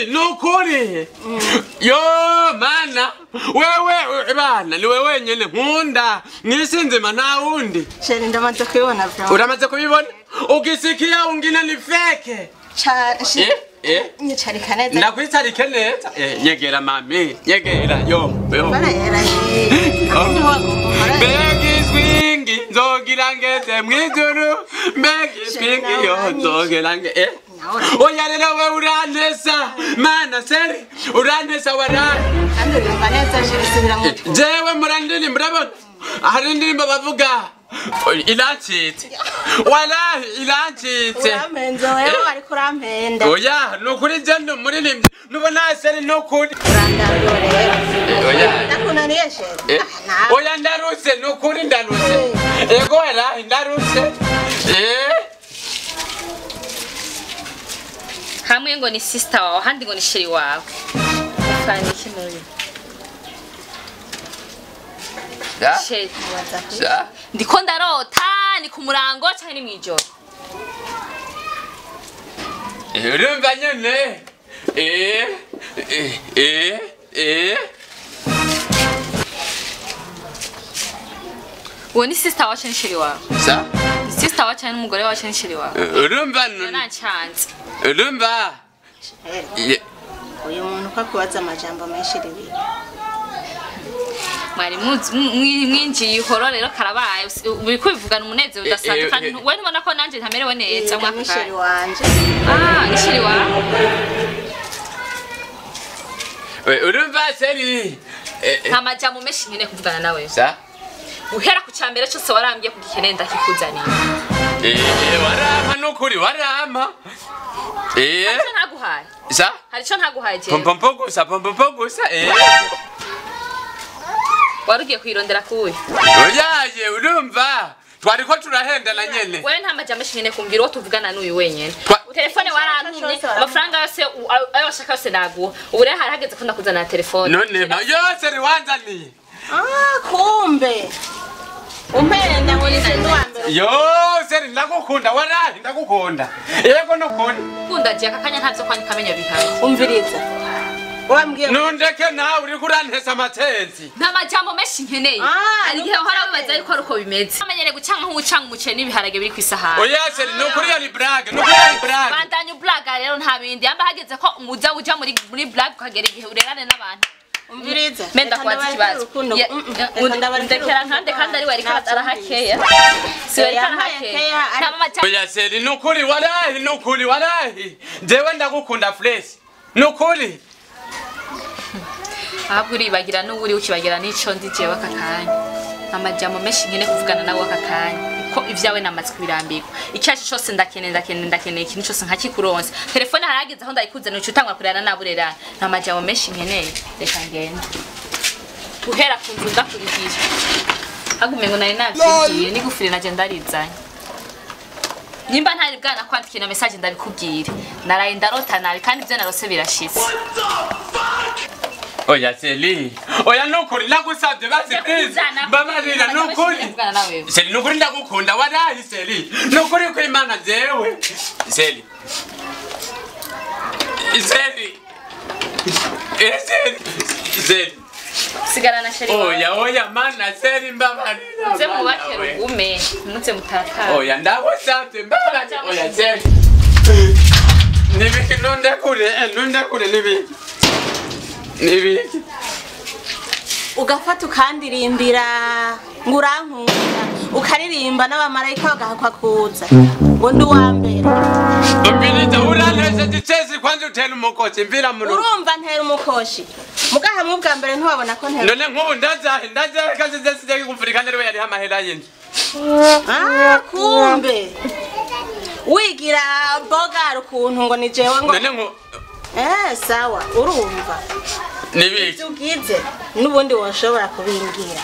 Seri nukuri. Yo mana wewe bana ni wewe nyene nkunda mwisinzima nta wundi. Chéri ndamaze kubibona bro. Uramaze kubibona? Ukisikia ungina ni fake. Cha nyicarika neza. Ndakwicarike neza. Nyegera mami, nyegera yo yo. Bana yera. Mbega iswingi nzogira ngeze mwijuru. Mbega iswingi yo nzogira nge. Oya rero we urantesa mana seri urantesa warani. Kandi uririmba neza chéri subira mu. Jewe murandini murabona hari indirimbo bavuga irancitse walahi irancitse. Urampenze wewe ariko urampenda. Oya nukuri je ndi umuririmbyi nubona seri nukuri. Urandambiwe rero. Oya. Ndakunaniye chéri. Oya ndaruse nukuri ndaruse. Ego walahi ndaruse. Hamwe ngo ni sister wawe ahandi ngo ni chéri wawe. Ufanye iki n'uyu? Chéri. Ndiko ndarota ni ku murango canke ni mwijoro? Urumva nyene. Uwo ni sister wawe canke ni chéri wawe? Sa? Sister wawe canke n'umugore wawe canke ni chéri wawe? Urumva nancanze. Urumva? Uyu muntu ko akubaza amajambo menshi ribi. Mwari mwinjiye ihoro rero karabaye uri kubivugana umunezero udasanzwe kandi we ntubona ko nanje ntamerewe neza mwaka. Ni chéri wanje. Ah, ni chéri wawe. Urumva chéri. Nta majambo menshi nkeneye kuvugana nawe. Sa? Uhera ku cambere cyose warambye kugikeneye ndakikuzaniye. Warama nukuri warama. Hari ico ntaguhaye? Sa? Hari ico ntaguhaye jewe? Pompompo gusa pompompo gusa. Warugiye kwirondera kuwe. Oyaye urumva twariko turahendana nyene. Wewe nta majambo menshi nkeneye kumbwira uwo tuvugana n'uyu wenyene. Telefone warantumye amafaranga yose ayo washaka yose naguha. Ubu rero harahageze ko ndakuzanira telefone. None yose riwanzaniye. Ah kumbe. Umpenda ngo ni sendo wa mbere. Yo seri ndagukunda warahi ndagukunda. Yego nukunda. Kunda je akakanya ntavyo kwandika amenyo bihari. Umviriza. Wambwiye nundeke nawe uri kurantesa amatenzi. Nta majambo menshi nkeneye. Hari igihe uhora wibaza ariko ari uko bimeze. Amenyere gucanga nk'ucanga umuceri n'ibiharage biri kwisahani. Oya seri nukuri yari blague nukuri yari blague. Bandanya blague rero nta bindi. Yamba hageze ko muza uja muri blague ukagera igihe urerane n'abantu. Umviriza. Menda kwaza ikibazo. Ndekera nkande kandi ari wari arahakeya. Si wari arahakeya. Nta majambo. Oya seri nukuri walahi nukuri walahi. Jewe ndagukunda fresh. Nukuri. Ahubwo uribagira n'uburi ukibagira n'ico ndi jewe aka kanya. Amajambo menshi nkene kuvugana nawe aka kanya. Ko ivyawe namaze kubirambirwa. Icyacu cyose ndakeneye ikintu cyose nkakikuronsa. Telefone harageze aho ndayikuzanira uca utangwa kurerana naburerana. Nta majambo menshi nkeneye. Reka ngende. Guhera ku nzu ndakurigira. Hagume ngo nari navyigiye n'igufuri naje ndarizanye. Nimba ntari bwana kwandikira na message ndabikubwira. Naraye ndarota nabi kandi ivyo narose birashitse. Oya Seli, oya nukuri ndagusabye basi please. Mbabarira nukuri. Seli nukuri ndagukunda warahi Seli. Nukuri ko Imana jewe. Seli. Seli. Seli. Seli. Sigara na chéri. Oya oya mana Seli mbabarira. Muze mubake rugume, muze mutatara. Oya ndagusabye mbabarira. Oya Seli. Nibiki nundekure, nundekure nibiki. Nibiki. Ugafata ukandirimbira ngo urankunda ukaririmba n'abamarayika bagahakwa kuza ngo ndi uwa mbere. Umviriza uranteshe gicezi kwanza utera umukoshi mvira mu rugo. Urumva ntera umukoshi mugahamwe ubwa mbere ntiwabona ko ntera. None nk'ubu ndazahe ndazahe kazi zese kumfurika nariwe yariho amahera y'inzu. Ah kumbe wigira bogar ukuntu ngo ni jewe ngo none nko sawa urumva nibiki ugize nubundi woshobora kubingira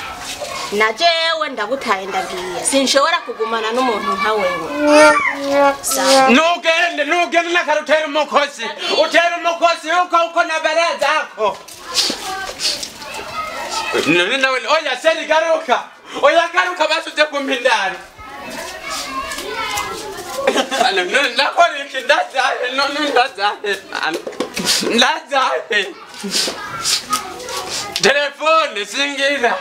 na jewe ndagutaye ndagiye sinshobora kugumana n'umuntu nka wewe. Nugende nugende nakarutera umukosi utera umukosi uko uko na baraza ako none nawe oya seri garuka oya garuka basuze kumpindara none nakora iki ndazahe none ndazahe. Ndazahe telefone singira,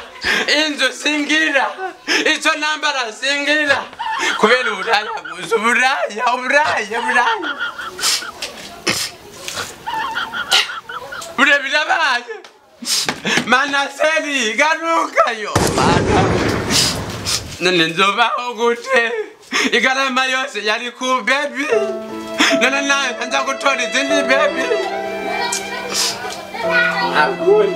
inzu singira, icyo nambara singira, kubera uburaya gusa, uburaya, uburaya, uburaya. Bure birabaye. Manaseri garukayo mana, none nzobaho gute? Igarama yose yari ku bebi, none nawe nza gutora izindi bebi. Akuri.